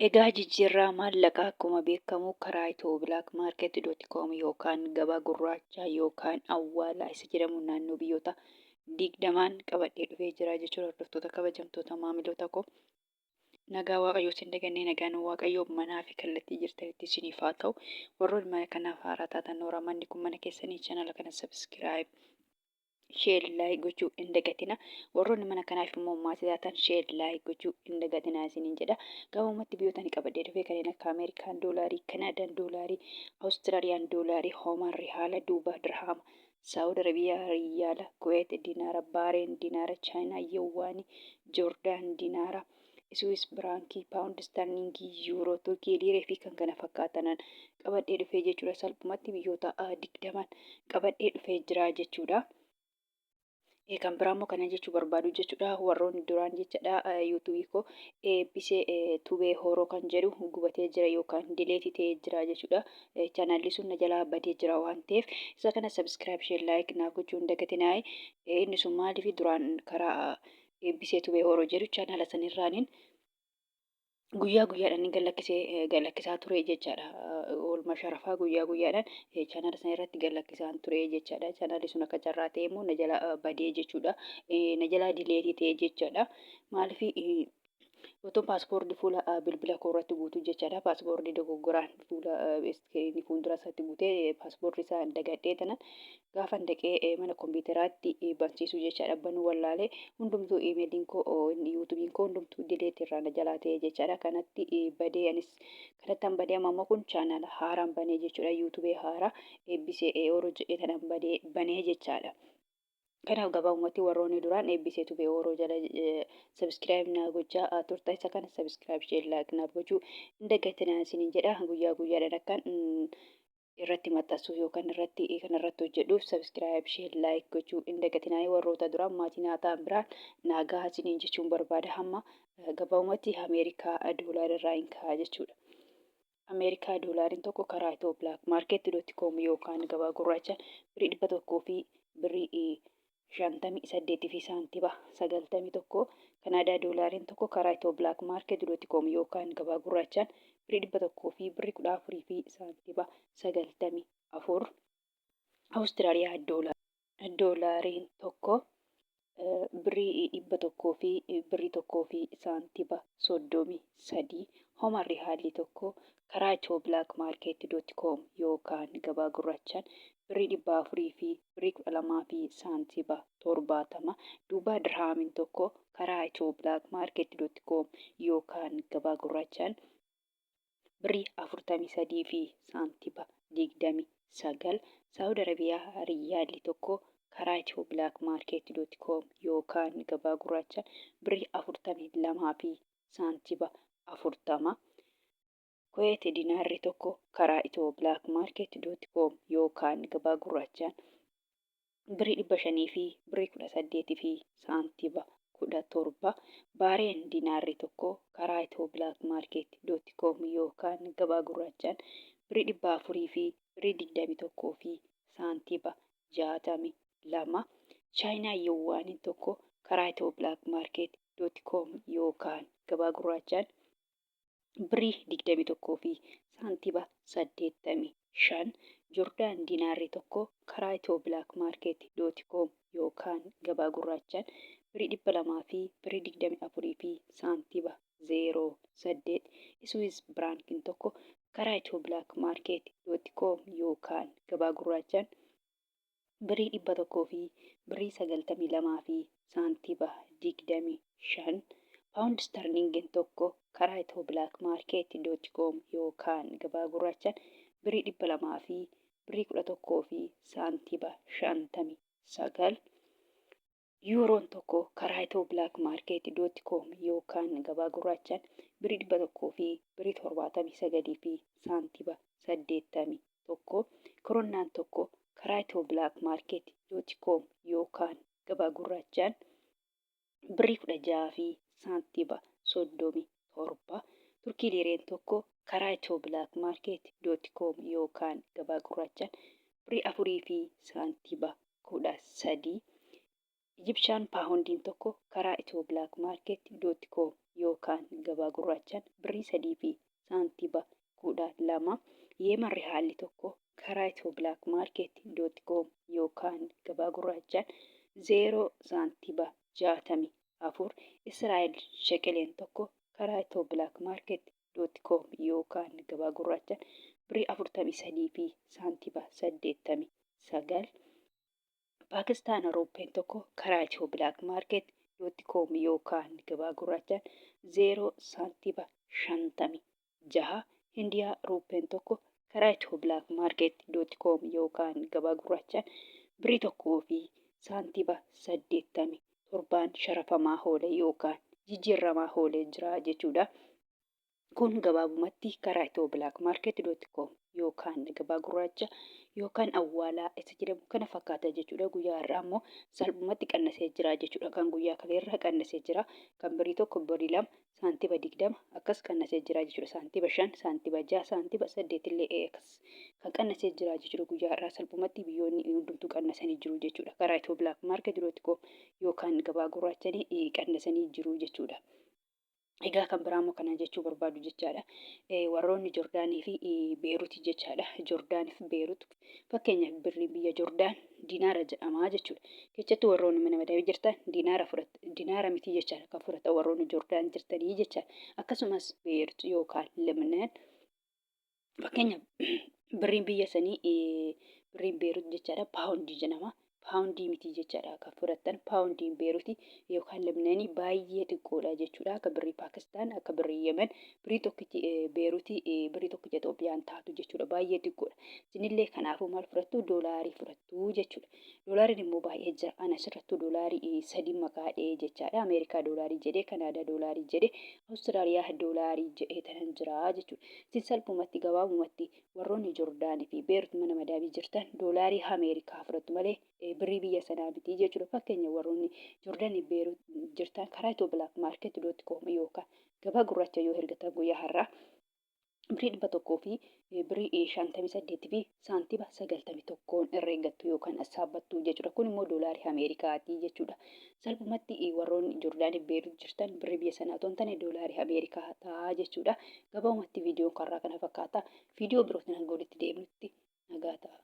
Egaa jijjiirraa maallaqaa akkuma beekamu karaa ethio-blackmarket.com yookaan gabaa gurraachaa yookaan awwaalaa isa jedhamu naannoo biyyoota 20n qabadhee dhufee jira jechuudha, hordoftoota kabajamtoota maamiloota koo. Nagaa Waaqayyoo isin dagannee, nagaan Waaqayyoo manaa fi kallattii jirtanitti isiniif haa ta'u. Warroonni mana kanaaf haaraa taatan, nooraa, manni kun mana keessanii, chaanala kana subscribe, share, like gochuu hin dagatina. Warroonni mana kanaaf immoo maatii taatan, share, like gochuu hin dagatina isiniin jedha. Gabaabumatti biyyoota ani qabadhee dhufe kanneen akka Ameerikaan doolaarii, Kanaadaan doolaarii, Awustiraaliyaan doolaarii, Hoomaan rihaala, Duubaa dirhaama, Saawud Arabiyaa riyaala, Kuweet dinaara, Baareen dinaara, Chaayinaa yuwaanii, Joordaan dinaara, Iswiis biraankii, paawundi isterliingii, yuuroo, Turkii liiree fi kan kana fakkaatanan qabadhee dhufee jechuudha. Salphumatti biyyoota 20n qabadhee dhufee jira jechuudha. Kan biraa immoo kana jechuu barbaadu jechuudha. Warroonni duraan jechaadha yuutuubii koo Eebbisee Tubee Horoo kan jedhu gubatee jira yookaan delete ta'ee jira jechuudha. Chaanaalli sun na jalaa badee jira waan ta'eef, isa kana subscribe, share, like naaf gochuu hin dagatinaa. Inni sun maaliif duraan karaa Eebbisee Tubee Horoo jedhu chaanaala sanirraaniin guyyaa guyyaadhaan ni gallakkisee gallakkisaa ture jechaadha. Oolmaa sharafaa guyyaa guyyaadhaan chaanaala sana irratti gallakkisaan ture jechaadha. Chaanaalli sun akka carraa ta'e immoo na jala badee jechuudha. Na jalaa delete ta'e jechaadha. Maaliif, otoo password fuula bilbila koo irratti guutuu jechaadha. Password dogoggoraan fuula iskiriinii fuuldura isaatti guutee, password isaa dagadhee tanan, gaafa daqee mana kompiitaraatti bansiisuu jechaadha. Banuu wallaalee, hundumtuu iimeeliin koo, yuutuubiin koo hundumtuu delete irraa na jalaa ta'e jechaadha. Kanatti badee, anis kanatti badee. Amma immoo kun chaanaala haaraan banee jechuudha. Yuutuubee haaraa Eebbisee Horoo jedhee tanan badee banee jechaadha. Kanaaf gabaabumatti warroonni duraan Eebbisee Tubee Horoo jala subscribe naa gochaa turtan, isa kana subscribe, share, like naaf gochuu hin dagatinaa isiniin jedha. Guyyaa guyyaadhaan akkan irratti maxxansuuf yookaan irratti kan irratti hojjedhuuf subscribe, share, like gochuu hin dagatinaa. Warroota duraan maatii naa ta'an biraan naa gahaa isiniin jechuun barbaada. Hamma gabaabumatti Ameerikaa doolaara irraa hin ka'a jechuudha. Ameerikaa doolaariin tokko karaa ethio-blackmarket.com yookaan gabaa gurraachaan birrii 100 fi birrii 58 fi saantiba 91. Kanaadaa doolaariin tokko karaa ethio-blackmarket.com yookaan gabaa gurraachaan birrii 100 fi birrii 14 fi saantiba 94. Awustiraaliyaa doolaariin tokko birrii 100 fi birrii 1 fi saantiba 33. Hoomaan rihaalli tokko karaa ethio-blackmarket.com yookaan gabaa gurraachaan birrii 400 fi birrii 12 fi saantiba 70. Duubaa dirhaamiin tokko karaa ethio-blackmarket.com yookaan gabaa gurraachaan birrii 43 fi saantiba 29. Saawud Arabiyaa riyyaalli tokko karaa ethio-blackmarket.com yookaan gabaa gurraachaan birrii 42 fi saantiba 40. Kuweet dinaarri tokko karaa ethio-blackmarket.com yookaan gabaa gurraachaan birrii 500 fi birrii 18 fi saantiba 17. Baareen dinaarri tokko karaa ethio-blackmarket.com yookaan gabaa gurraachaan birrii 400 fi birrii 21 fi saantiba 62. Chaayinaa yuwaaniin tokko karaa ethio-blackmarket.com yookaan gabaa gurraachaan birrii 21 fi saantiba 85. Jordaan dinaarri tokko karaa ethio-blackmarket.com yookaan gabaa gurraachaan birrii 200 fi birrii 24 fi saantiba 08. Iswiis biraankiin tokko karaa ethio-blackmarket.com yookaan gabaa gurraachaan birrii 100 fi birrii 92 fi saantiba 25. Paawundi sterlingiin tokko karaa ethio-blackmarket.com yookaan gabaa gurraachaan birrii 200 fi birrii 11 fi saantiba 59. Yuuroon tokko karaa ethio-blackmarket.com yookaan gabaa gurraachaan birrii 100 fi birrii 79 fi saantiba 81. Koronnaan tokko karaa ethio-blackmarket.com yookaan gabaa gurraachaan birrii 16 fi saantiba 37. Turkii liireen tokko karaa ethio-blackmarket.com yookaan gabaa gurraachaan birrii 4 fi saantiba 13. Ijibshaan paawundiin tokko karaa ethio-blackmarket.com yookaan gabaa gurraachaan birrii 3 fi saantiba 12. Yeeman Rihaalli tokko karaa ethioblakmarket.com yookaan gabaa gurraachaan 0 saantiba 64. Israa'el Sheqeleen tokko karaa ethioblakmarket.com yookaan gabaa gurraachaan birrii 43 fi saantiba 89. Paakistaan Ruuppeen tokko karaa ethioblakmarket.com yookaan gabaa gurraachaan 0 saantiba 56. Hindiyaa Ruuppeen tokko karaa ethioblakmarket.com yookaan gabaa gurraachaan birrii 1 fi saantiba 87n sharafamaa oole yookaan jijjiirramaa oolee jira jechuudha. Kun gabaabumatti karaa ethioblakmarket.com yookaan gabaa gurraacha yookaan awwaalaa isa jedhamu kana fakkaata jechuudha. Guyyaa har'aa immoo salphumatti qannasee jira jechuudha. Kan guyyaa kaleerra qannasee jira. Kan birrii 1, birrii 2, saantiba 20 akkas qannasee jira jechuudha. Saantiba 5, saantiba 6, saantiba 8 illee akkas kan qannasee jira jechuudha. Guyyaa har'aa salphumatti biyyoonni hundumtuu qannasanii jiru jechuudha. Karaa ethioblakmarket.com yookaan gabaa gurraachanii qannasanii jiru jechuudha. Egaa kan biraa immoo kanan jechuu barbaadu jechaadha. Warroonni Jordaanii fi Beeruti jechaadha. Jordaanii fi Beerut fakkeenyaaf birriin biyya Jordaan dinaara jedhama jechuudha. Keessattuu warroonni mana madabii jirtan dinaara fudhat dinaara miti jechaadha kan fudhatan warroonni Jordaan jirtanii jechaadha. Akkasumas Beerut yookaan Libnaan fakkeenyaaf birriin biyya sanii birriin Beerut jechaadha paawundii jedhama. Paawundii miti jechaadha kan fudhattan paawundiin Beeruti yookaan Libnaanii baay'ee xiqqoodha jechuudha. Akka birrii Paakistaan akka birrii Yemen birrii tokkichi Beeruti birrii tokkicha Itoophiyaan taatu jechuudha baay'ee xiqqoodha. Isinillee kanaafuu maal fudhattu doolaarii fudhattu jechuudha. Doolaariin immoo baay'ee jira. Ana asirrattuu doolaarii sadi maqaa dha'ee jechaadha. Ameerikaa doolaarii jedhee, Kanaadaa doolaarii jedhee, Awustiraaliyaa doolaarii jedhee tanan jira jechuudha. Isin salphumatti gabaabumatti warroonni Jordaanii fi Beerut mana madaamii jirtan doolaarii Ameerikaa fudhattu malee birrii biyya sanaa miti jechuudha. Fakkeenya warroonni Jordaanii Beerut jirtan karaa Itiyoo Black Market dot com yookaan gabaa gurraacha yoo ergatan guyyaa har'aa birrii 100 fi birrii 58 fi saantima 91n herreeggattu yookaan assaabbattu jechuudha. Kun immoo doolaarii Ameerikaati jechuudha. Salphumatti warroonni Jordaanii Beerut jirtan birrii biyya sanaa otoo hin taane doolaarii Ameerikaa ta'a jechuudha. Gabaabumatti viidiyoon karraa kana fakkaata. Viidiyoo birootiin hanga walitti deebinutti nagaa ta'a.